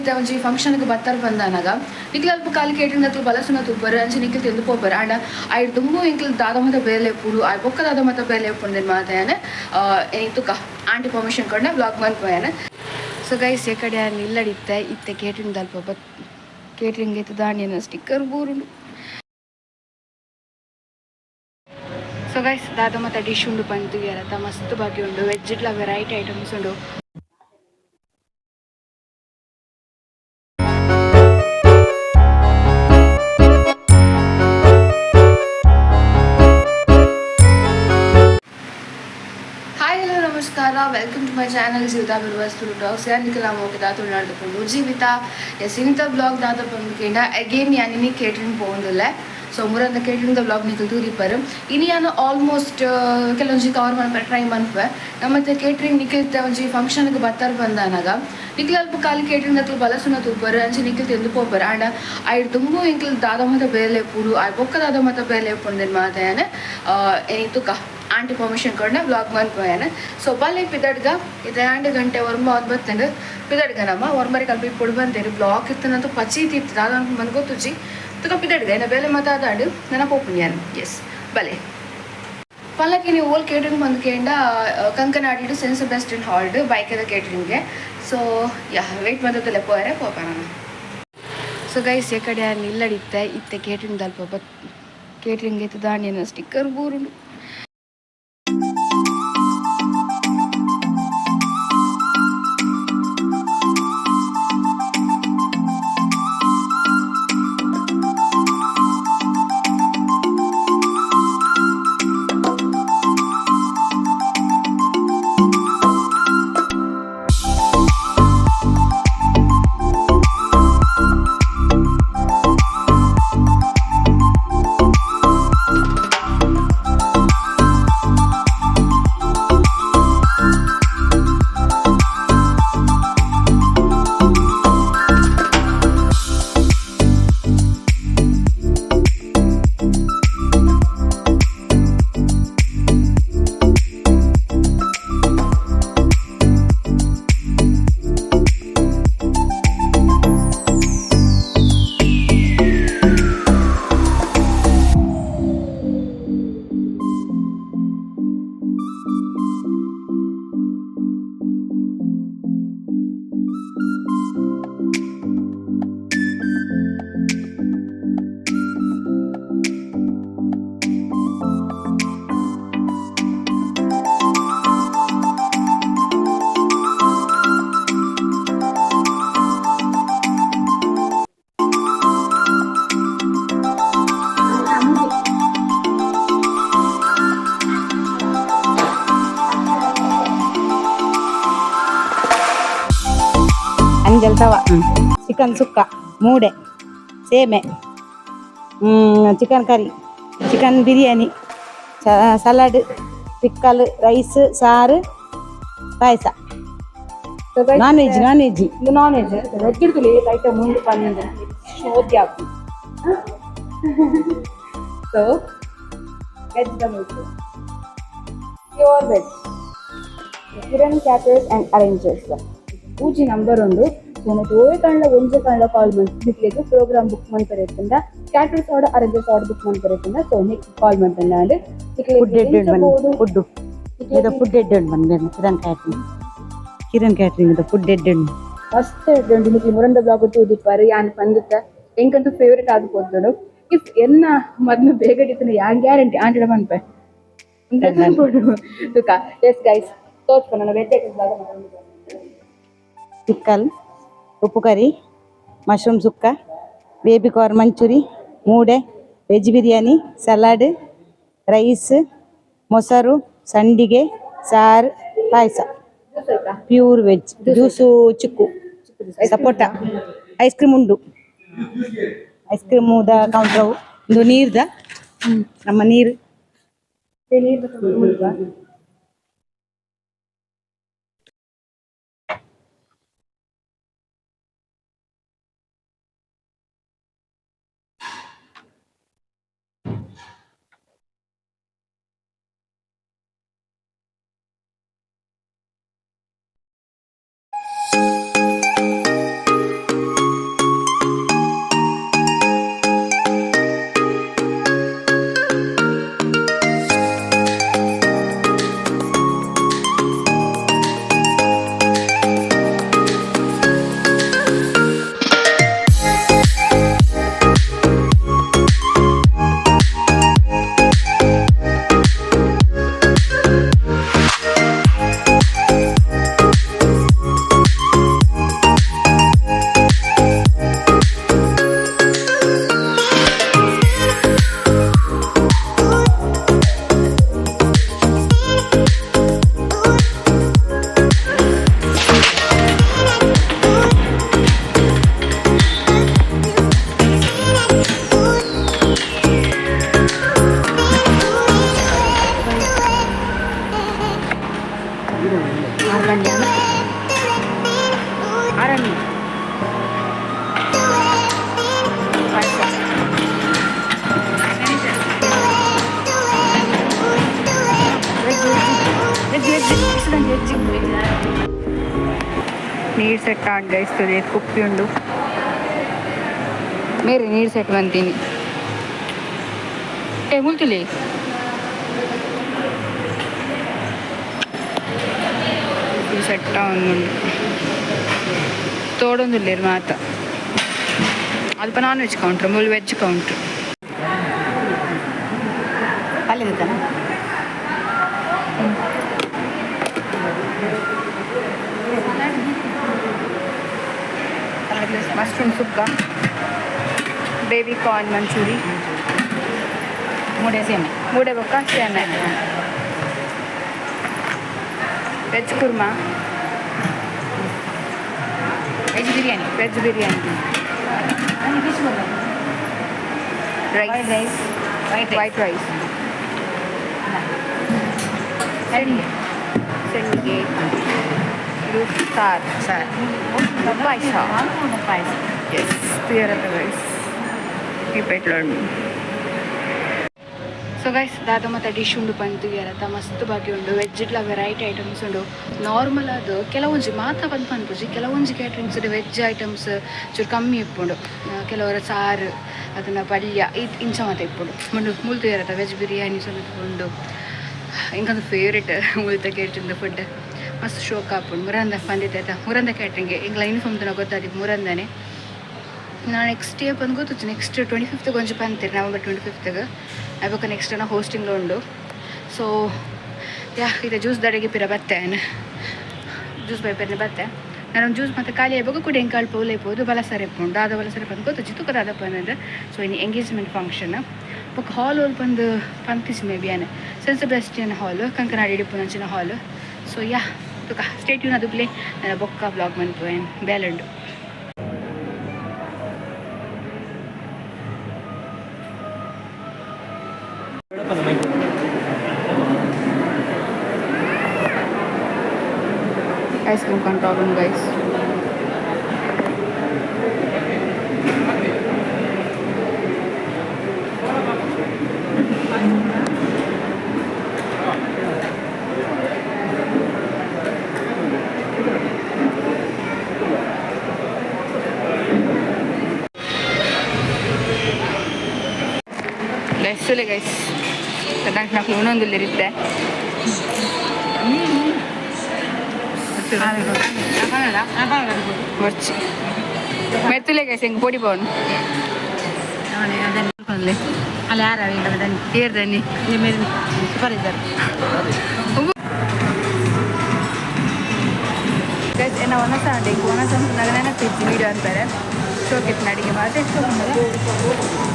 ಇತ್ತೆ ಒಂಜಿ ಫಂಕ್ಷನ್ಗೆ ಬತ್ತಾರ ಬಂದಾನಾಗ ನಿಕ್ಲ್ ಅಲ್ಪ ಖಾಲಿ ಕೇಟರಿಂಗ್ ದಕ್ಲು ಬಲಸುನ ತೂಪರ್ ಅಂಚ ನಿಕ್ಲ್ ತಿಂದು ಪೋಪರ್. ಆಂಡ ಐಡ್ ದುಂಬು ಎಂಕ್ಲು ದಾದ ಮಾತ ಬೇಲೆ ಇಪ್ಪುಡು, ಆಯ್ ಬೊಕ್ಕ ದಾದ ಮಾತ ಬೇಲೆ ಇಪ್ಪುಂಡು ಮಾತ ಯಾನ್ ಏನಿಗ್ ತುಕ ಆಂಟಿ ಪರ್ಮಿಷನ್ ಕೊರ್ಂಡ ವ್ಲಾಗ್ ಮನ್ಪುವೆ. ಸೊ ಗೈಸ್, ಎಕಡೆ ಯಾನ್ ಇಲ್ಲಡಿತ್ತೆ ಇತ್ತೆ ಕೇಟರಿಂಗ್ ದಲ್ಪ ಬತ್ ಕೇಟರಿಂಗ್ ಇತ್ತು ದಾಣಿನ ಸ್ಟಿಕ್ಕರ್ ಬೂರುಂಡು. ಸೊ ಗೈಸ್, ದಾದ ಮಾತ ಡಿಶ್ ಉಂಡು ಪಂದ್ ತೂಯರತ. ಮಸ್ತ್ ಬಾಕಿ ಉಂಡು, ವೆಜ್ ಇಡ್ಲ ವೆರೈಟಿ ಐಟಮ್ಸ್ ಉಂಡು. ಹಾಯ್, ಹಲೋ, ನಮಸ್ಕಾರ. Welcome to my channel Jeevitha Birvas Tulu vlogs. ಯಾನ್ ನಿಕಲ ಮೋಕೆದ ತುಳುನಾಡ್ದ ಪೊಣ್ಣು ಜೀವಿತಾ. ಎಸ್, ಇನಿತ ವ್ಲಾಗ್ ದಾದ ಪಂದ್ ಅಗೇನ್ ಯಾನ್ ಇನಿ ಕೇಟರಿಂಗ್ ಪೋವೊಂದುಲ್ಲೆ. ಸೊ ಮುರಂದ ಕೇಟರಿಂಗ್ ದ ವ್ಲಾಗ್ ನಿಕಲ್ ತೂರಿಪ್ಪರ್. ಇನಿ ಯಾನ್ ಆಲ್ಮೋಸ್ಟ್ ಕೆಲವೊಂಜಿ ಕವರ್ ಮನ್ಪರೆ ಟ್ರೈ ಮನ್ಪುವೆ. ನಮ್ಮತ್ತೆ ಕೇಟರಿಂಗ್ ನಿಕಲ್ತ ಒಂಜಿ ಫಂಕ್ಷನ್ಗೆ ಬತ್ತಾರ ಬಂದಾನಾಗ ನಿಕ್ಲ್ ಅಲ್ಪ ಖಾಲಿ ಕೇಟರಿಂಗ್ ದಕ್ಲು ಬಲಸುನ ತೂಪರ್ ಅಂಚ ನಿಕ್ಲ್ ತಿಂದು ಪೋಪರ್. ಆಂಡ ಐಡ್ ದುಂಬು ಎಂಕ್ಲು ದಾದ ಮಾತ ಬೇಲೆ ಇಪ್ಪುಡು, ಆಯ್ ಬೊಕ್ಕ ದಾದ ಮಾತ ಬೇಲೆ ಇಪ್ಪುಂಡು ಮಾತ ಯಾನ್ ಏನಿಗ್ ತುಕ ಆಂಟಿ ಪರ್ಮಿಷನ್ ಕೊರ್ಂಡ ವ್ಲಾಗ್ ಮನ್ಪುವೆ. ಸೊ ಬಲ್ಲೆ ಪಿದಡ್ಗ. ಇತ್ತೆ ಆಂಡ್ ಗಂಟೆ ಒರ್ಂಬ ಆದ್ ಬತ್ತುಂಡು. ಪಿದಡ್ಗ ನಮ್ಮ ಒರ್ಂಬರೆ ಕಲ್ಪ ಇಪ್ಪೊಡು ಬಂತೇರು. ಬ್ಲಾಕ್ ಇತ್ತನಂತೂ ಪಚೀತಿ ಇತ್ತು, ದಾದ ಬಂದು ಗೊತ್ತುಜ್ಜಿ. ತುಕ ಪಿದಡ್ಗ, ಎನ್ನ ಬೇಲೆ ಮಾತ ಆದಾಂಡ್, ನನ ಪೋಪುನಿ ಯಾನ್. ಎಸ್, ಬಲೆ. ಪಲ್ಲಕ್ಕಿ ನೀವು ಓಲ್ ಕೇಟರಿಂಗ್ ಬಂದು ಕೇಂಡ ಕಂಕನಾಡಿಡು ಸೆಂಟ್ ಸೆಬಾಸ್ಟಿಯನ್ ಹಾಲ್ಡ್ ಬೈಕದ ಕೇಟರಿಂಗ್ಗೆ. ಸೊ ಯಾ, ವೆಯ್ಟ್ ಮಂತದಲ್ಲೇ ಪೋಯರೆ ಪೋಪ ನಾನು. ಸೊ ಗೈಸ್, ಎಕಡೆ ಯಾನ್ ಇಲ್ಲಡಿತ್ತೆ ಇತ್ತೆ ಕೇಟರಿಂಗ್ ದಲ್ಪ ಬತ್ ಕೇಟರಿಂಗ್ ಇತ್ತು ದಾಣಿನ ಸ್ಟಿಕ್ಕರ್ ಬೂರುಂಡು. ಅಂಜಲ್ ತವ, ಚಿಕನ್ ಸುಕ್ಕ, ಮೂಡೆ, ಸೇಮೆ, chicken curry, chicken biryani, salad, pickle, rice, ಸಾರು, ಪಾಯಸ. Non veg, non veg. ಇದು ನಾನ್ ವೆಜ್. ವೆಜ್ ಇಡ್ತುಲಿ ಐಟಮ್ ಮುಂದೆ ಪನ್ನೊಂದು ಶೋಧ್ಯ. So veg the pure veg. Kiran caterers and arrangers ಪೂಜಿ ನಂಬರ್ ಒಂದು. ಸೊ ಓಯ್ ಕಾಂಡ್ಲ ಒಂಜಿ ಕಾಂಡ್ಲ ಕಾಲ್ ಮಲ್ತ್ ಪ್ರೋಗ್ರಾಮ್ ಬುಕ್ ಮನ್ಪೆರೆ ಇತ್ತುಂಡ, caterers order, arrangers order book ಮನ್ಪೆರೆ ಇತ್ತುಂಡ, ಸೊ ನಿಕ್ ಕಾಲ್ ಮಲ್ತಂಡ. ಫುಡ್ ಎಡ್ ಬಂದು, ಫುಡ್ಡು ಇದು ಫುಡ್ ಎಡ್ ಬಂದು. ಕಿರಣ್ ಕ್ಯಾಟ್ರಿಂಗ್, ಕಿರಣ್ ಕ್ಯಾಟ್ರಿಂಗ್ ಇದು ಫುಡ್ ಎಡ್. ಮಸ್ತ್ ಉಂಡು. ನಿಕ್ಲಿ ಮುರಂದ ಬ್ಲಾಗ್ ತೂದಿಪ್ಪಾರು, ಯಾನ್ ಪಂದಿತ್ತ ಎಂಕಂತೂ ಫೇವರೇಟ್ ಆದ್ ಪೋತುಂಡು. If ಎನ್ನ ಮದ್ಮೆ ಬೇಗ ಇತ್ತಿನ ಯಾನ್ ಗ್ಯಾರಂಟಿ ಆಂಟಿಡ ಪನ್ಪೆ ತುಕ. ಎಸ್ ಗೈಸ್, ತೋಚ್ಪ ನನ್ನ ವೆಜ್ ಐಟಮ್ಸ್. ಪಿಕ್ಕಲ್, ಉಪ್ಪು ಕರಿ, mushroom sukka, baby corn manchurian, ಮೂಡೆ, ವೆಜ್ ಬಿರಿಯಾನಿ, ಸಲಾಡ್, ರೈಸ್, ಮೊಸರು, ಸಂಡಿಗೆ, ಸಾರು, ಪಾಯಸ. Pure veg. ಜ್ಯೂಸು ಚಿಕ್ಕು, ಸಪೋಟ, ಐಸ್ ಕ್ರೀಮ್ ಉಂಡು. ಐಸ್ ಕ್ರೀಮ್ the counter ಒಂದು. ನೀರ್ದ ನಮ್ಮ ನೀರು. ನೀರು. ವೆಜ್ ವೆಜ್ ವೆಜ್ ನೀರು ಸೆಟ್ ಆಂಡ್ ಗೈಸ್ ಕುಪ್ಪಿ ಉಂಡು ಮೇರೆ ನೀರು ಸೆಟ್ ಬಂತೀನಿ ಏ ಮುಲ್ತಿಲಿ ಸೆಟ್ ಉಂಡು ತೋಡೊಂದುಲ್ಲೆರ್ ಮಾತ. ಅಲ್ಪ ನಾನ್ ವೆಜ್ ಕೌಂಟ್ರ್, ಮೂಲು ವೆಜ್ ಕೌಂಟ್ರ್. ಪಲ್ಯ. Mushroom sukka, baby corn manchurian. ಮೂಡೆ ಸೇಮೆ. ಮೂಡೆ ಬೊಕ್ಕ ಸೇಮೆ, veg kurma. Veg biryani. Veg biryani. Fish. Rice. Rice, white. White rice, ಸಂಡಿಗೆ, ಇದು ಸಾರು. ಸಾರ್. ಪಾಯಸ. ಪಾಯಸ. ಎಸ್, ತುಯರತ್ತ ಗೈಸ್ ಈ ಪೆಟ್ಲೋಡ್. ಸೊ ಗೈಸ್, ದಾದ ಮತ್ತು ಡಿಶ್ ಉಂಡು ಪಂದ್ ತುಯರತ್ತ. ಮಸ್ತ್ ಬಾಕಿ ಉಂಡು. ವೆಜ್ ಇಡ್ಲ ವೆರೈಟಿ ಐಟಮ್ಸ್ ಉಂಡು. ನಾರ್ಮಲ್ ಅದು ಕೆಲವೊಂಜಿ ಮಾತ ಬಂದ್ ಪನ್ಪುಜಿ, ಕೆಲವೊಂಜಿ ಕ್ಯಾಟ್ರಿಂಗ್ಸ್ ವೆಜ್ ಐಟಮ್ಸ್ ಚೂರು ಕಮ್ಮಿ ಇಪ್ಪುಂಡು. ಕೆಲವರ ಸಾರು ಅದನ್ನ ಪಲ್ಯ ಇದು ಇಂಚ ಮಾತ ಇಪ್ಪುಂಡು. ಮುಂಡು ಮುಲ್ ತುಯರತ್ತ ವೆಜ್ ಬಿರಿಯಾನಿ ಸಮೇತ ಉಂಡು. ಇಂಕೊಂದು ಫೇವ್ರೇಟ್ ಮುಲ್ತ ಕ್ಯಾಟ್ರಿಂಗ್ ಫುಡ್ ಮಸ್ತ್ ಶೋಕ್ ಆಪುಂಡು. ಮುರಂದ ಪಂದಿತ್ತ, ಮುರಂದ ಕ್ಯಾಟ್ರಿಂಗ್. ಎಂಗ್ಲ ಯೂನಿಫಾರ್ಮ್ ತನ ಗೊತ್ತಾದಿ ಮುರಂದನೆ. ನಾ ನೆಕ್ಸ್ಟ್ ಇಯರ್ ಬಂದು ಗೊತ್ತು, ನೆಕ್ಸ್ಟ್ 25ಗೆ ಒಂಜಿ ಪಂತೀರಿ, ನವಂಬರ್ 25ಗೆ. ಅಯ್ಬೊಕ ನೆಕ್ಸ್ಟ್ ನಾ ಹೋಸ್ಟಿಂಗ್ಲ ಉಂಡು. ಸೊ ಯಾ, ಇದು ಜ್ಯೂಸ್ ದಡೆಗೆ ಪಿರ ಬತ್ತೆ, ಜ್ಯೂಸ್ ಬೈಪೆರ್ನೆ ಬತ್ತೆ. ನಾನು ಜ್ಯೂಸ್ ಮತ್ತೆ ಖಾಲಿ ಆಯ್ಬೊಕ ಕುಡಿ ಎಂಕಾಳು ಪೋಲೆ ಪೋದು ಬಲಸರೆ ಇಪ್ಪುಂಡು. ದಾದ ಬಲಸರೆ ಬಂದು ಗೊತ್ತು ತುಕ ದಾದ ಪಂದ್. ಸೊ ಇನ್ನು ಎಂಗೇಜ್ಮೆಂಟ್ ಫಂಕ್ಷನ್ ಬೊಕ ಹಾಲ್ ಓಲ್ ಬಂದು ಪಂತಿಜ್ ಮೇ ಬಿ ಆನೆ ಸೆಂಟ್ ಸೆಬಾಸ್ಟಿಯನ್ ಹಾಲ್, ಕಂಕನಾಡಿ ಇಪ್ಪುನಂಚಿನ ಹಾಲ್. ಸೊ ಯಾ, ತುಕ ಸ್ಟೇಟ್ ಯೂನ್ ಅದು ಪ್ಲೇ. ನನ್ನ ಬೊಕ್ಕ ವ್ಲಾಗ್ ಮನ್ಪು ಬೇಲುಂಡು. Ice cream control room, guys. Guys, ಸುಲೆ ಗೈಸ್, నాకు ಉಣೊಂದುಲ್ಲಿರುತ್ತೆ. ಬರ್ಚಿ ಮೆತ್ತುಲೆ ಗೈಸ್, ಹೆಂಗೆ ಪೊಡಿ ಪೋನು. ಅಲ್ಲ, ಯಾರು? ಏರ್ದನ್ನಿ. ಸೂಪರ್ ಇದ್ದಾರೆ. ಗೈಸ್, ಎನ್ನ ಒನಸ ಉಂಟು. ಈಗ ಒನಸ ಅಂತ ನೆನಪಿತ್ತು ವೀಡಿಯೋ ಅಂತಾರೆ. ಶೋಕಿತ್ತು ಅಡಿಗೆ ಮಾತ್ರ. ಶೋಕ್.